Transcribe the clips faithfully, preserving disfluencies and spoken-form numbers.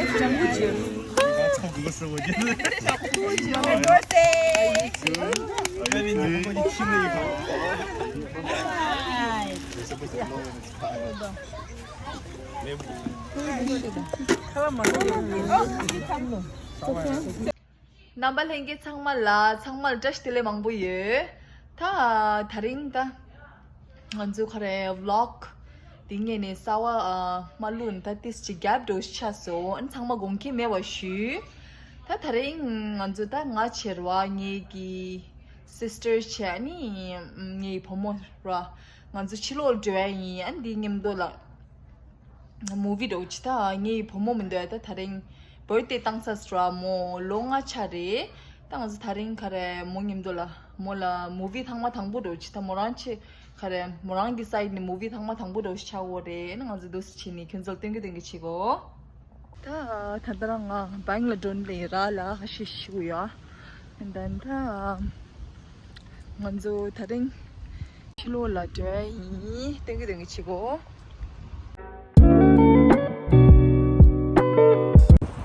ལ་ཚོགས་འདུ་སོང་བ་རྒྱུ། Happy birthday. རྣམ་པ་ལྷན་རྒྱས་ཚང་མ་ལ་ཚང་མ་ལ་བཀྲ་ཤིས་བདེ་ལེགས་མང་པོ་ཡོད། ད་ད་རིང་ད་ང་ཚོ་ག་རེ་vlog དེ་ངས་ནས་གསར་པ་ཨ་མ་བླུགས་ད་ཏིས་ཅིག་gap འགྲོ་ཤ་སོང་། ཨ་ནི་ཚང་མ་དགོངས་འགལ་མེད་པ་ཞུས། ད་ད་རིང་ང་ཚོ་ད་ང་བྱེད་ར་བ་ངེད་ཀྱི་sister བྱས། ཨ་ནི་ངེད་ཀྱི་བུ་མོ་ར་ང་ཚོ་ཕྱི་ལོགས་འགྲོ་ཡ་ཡིན། ཨ་ནི་དེའི་མཉམ་དུ་ལ་movie འགྲོ་ཅི། ད་ངའི་བུ་མོ་མི་འདུག་ད་ད་རིང་birthday བཏང་ས་སུ་ར་མོ་ལོ་ལྔ་ཆགས་རེད། ད་ང་ཚོ་ད་རིང་ག་རེ་མོ་མཉམ་དུ་ལ་མོ་ལ་movie ཐེངས་མ་དང་པོ་འགྲོ་ཅི། ད་མོ་རང་ཆེ་ག་རེ་མོ་རང་གི་side ནས་movie ཐེངས་མ་དང་པོ་འགྲོ་ཅི་ཆགས་འོ་རེད། ན་ང་ཚོ་འདུག་སེ་བྱས་ནས་ཁྱོད་ཚོ་ལ་སྟོན་གི་སྟོན་གི་བྱེད་གོ། ད་ད་ལྟ་རང་ང་bank ལ་འགྲོ་ནས་ར་ལ་ཧ་ཤི་ཤི་གུ་ཡ། ད་ད། ང་ཚོ་ད་རིང་ཕྱི་ལོགས་ལ་འགྲོ་ཡ་ཡིན། སྟོན་གི་སྟོན་གི་བྱེད་གོ།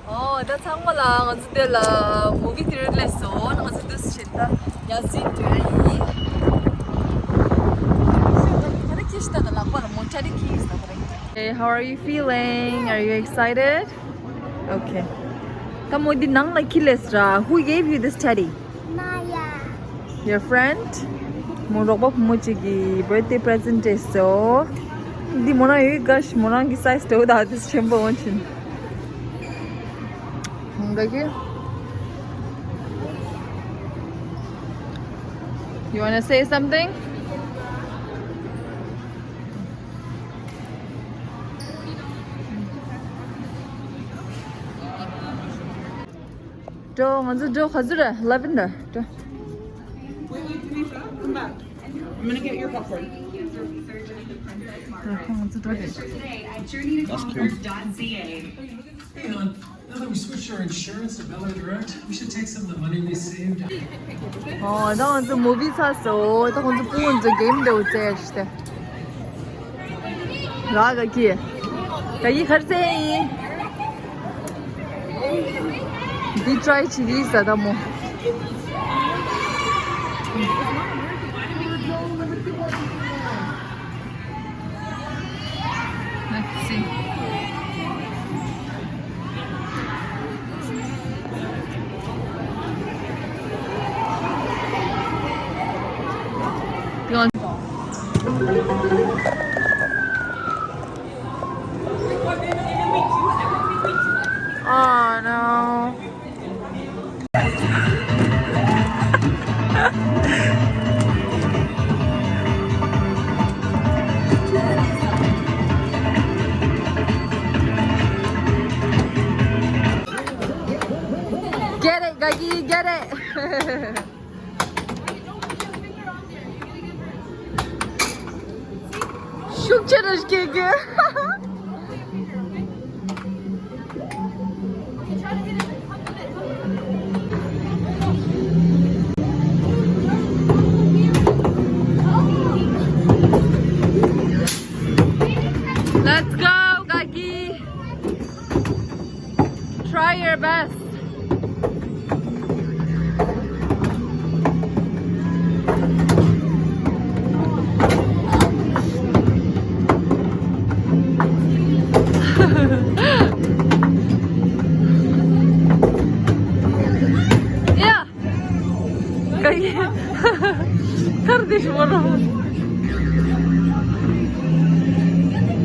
ཨོ་ད་ཚང་མ་ལ་ང་ཚོ་འདི་ལ་movie དེ་རིང་སླེབས་སོང་། ང་ཚོ་འདུག་སེ་བྱས་ད་ཡ་སི་འགྲོ་ཡ་ཡིན། ད་རིང་ཁྱི་ཤི་ད་ད་ལག་པ་ལ་མོ་ཊ་རིང་ཁྱི་ཡིན་ས་ད་རིང་། Hey, how are you feeling? Are you excited? Okay. ད་མོ་འདི་ནང་ལ་ཁྱི་སླེབས་ར། Who gave you this teddy? Maya. Your friend? མོ་རོགས་པ་བུ་མོ་གཅིག་གི་birthday present རེད་སོ། འདི་མོ་རང་ཡོད་ག་ཤི་མོ་རང་གི་size འདྲ་བོ་དང་དེ་ཆེན་པོ་འོང་ཕྱིན། འདི་གི། You wanna say something? འགྲོ། ང་ཚོ་འགྲོ། ག་ཚོད་རེད། eleven རེད། འགྲོ། Wait, wait, Tanisha, come back. I'm gonna get your popcorn. འགྲོ། ཁོ་ང་ཚོ་འགྲོ་རེད། That's cute. Hey, now that we switched our insurance to Bella Direct, we should take some of the money we saved. ཨོ་ད་ང་ཚོ་movie ཚར་སོང་། ད་ང་ཚོ་སྤུན་ཚོ་game འདྲ་བོ་རྩེ་ཡ་ཞིག་སྟེ། ར་ག་གི། ག་གི་གར་རྩེ་ཡིན། འདི་try བྱེད་ཀྱི་ཡིན་ས་ད་མོ། Let's see. Oh no. Get it, Gagi, get it. ཤུགས་ཆེ་རུ་སྐྱེ་དགོས། Let's go, Gagi. Try your best. Yeah. Какие? Кардиш ворон.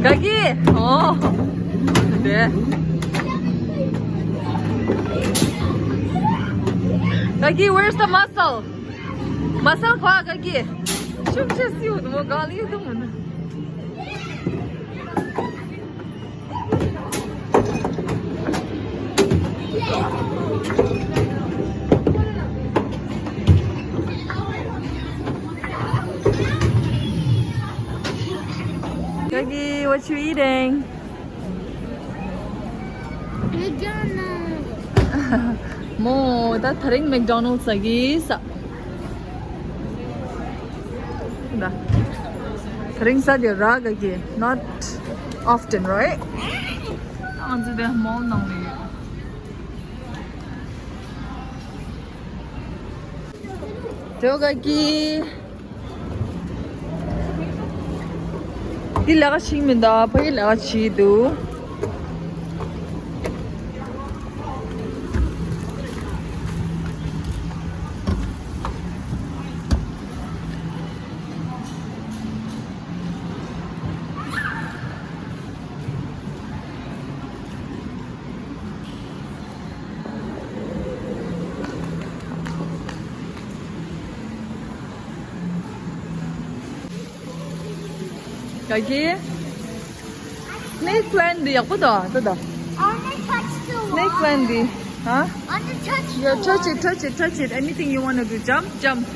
Какие? О. Да. Какие? Where's the muscle? Muscle ква какие? Шум сейчас сиут, мо гал ю думаю. Gagi, what you eating? McDonald's. མོ་ད་ཐ་རིང་McDonald's ཟ་གི་ས། ད་ཐ་རིང་ཟ་དེ་ར་ག་གི། Not often, right? ང་ཚོ་དེ་mall ནང་ལ་ཡོད། དེ་ག་གི། འདི་ལས་ཀ་བྱེད་མི་འདུག་ཕ་གི་ལས་ཀ་བྱེད་འདུག་ག་གི། Snake plant འདི་ཡག་པོ་འདུག་ད་ད། I wanna touch the Snake plant འདི། Huh? I wanna touch Yeah, the touch it, water. Touch it, touch it. Anything you wanna do. Jump, jump.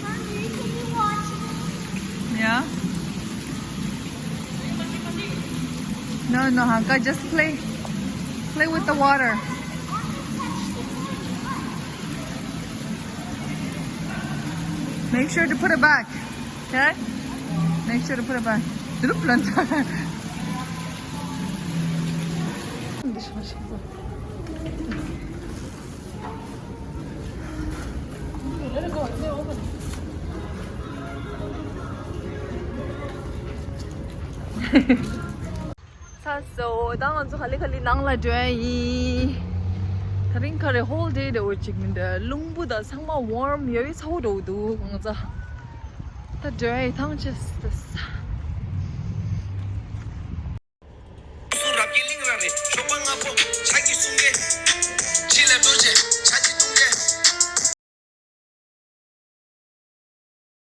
Mommy, can you watch me? Yeah. No, no, Hanka, just play. Play with the water. Make sure to put it back. Okay? Make sure to put it back. Look, planta. ཚ་སོ། ད་ང་ཚོ་ག་ལེ་ག་ལེ་ནང་ལ་འགྲོ་ཡ་ཡིན། ད་རིང་ག་རེ་whole day འདྲ་བོ་ཅིག་མི་འདུག་རླུང་བུ་དང་ཚང་མ་warm ཡོད་ཚ་བོ་འགྲོ་འདུག་ང་ཚོ་ད་འགྲོ་ཡ་ཡི་ཐང་ཆད་ད།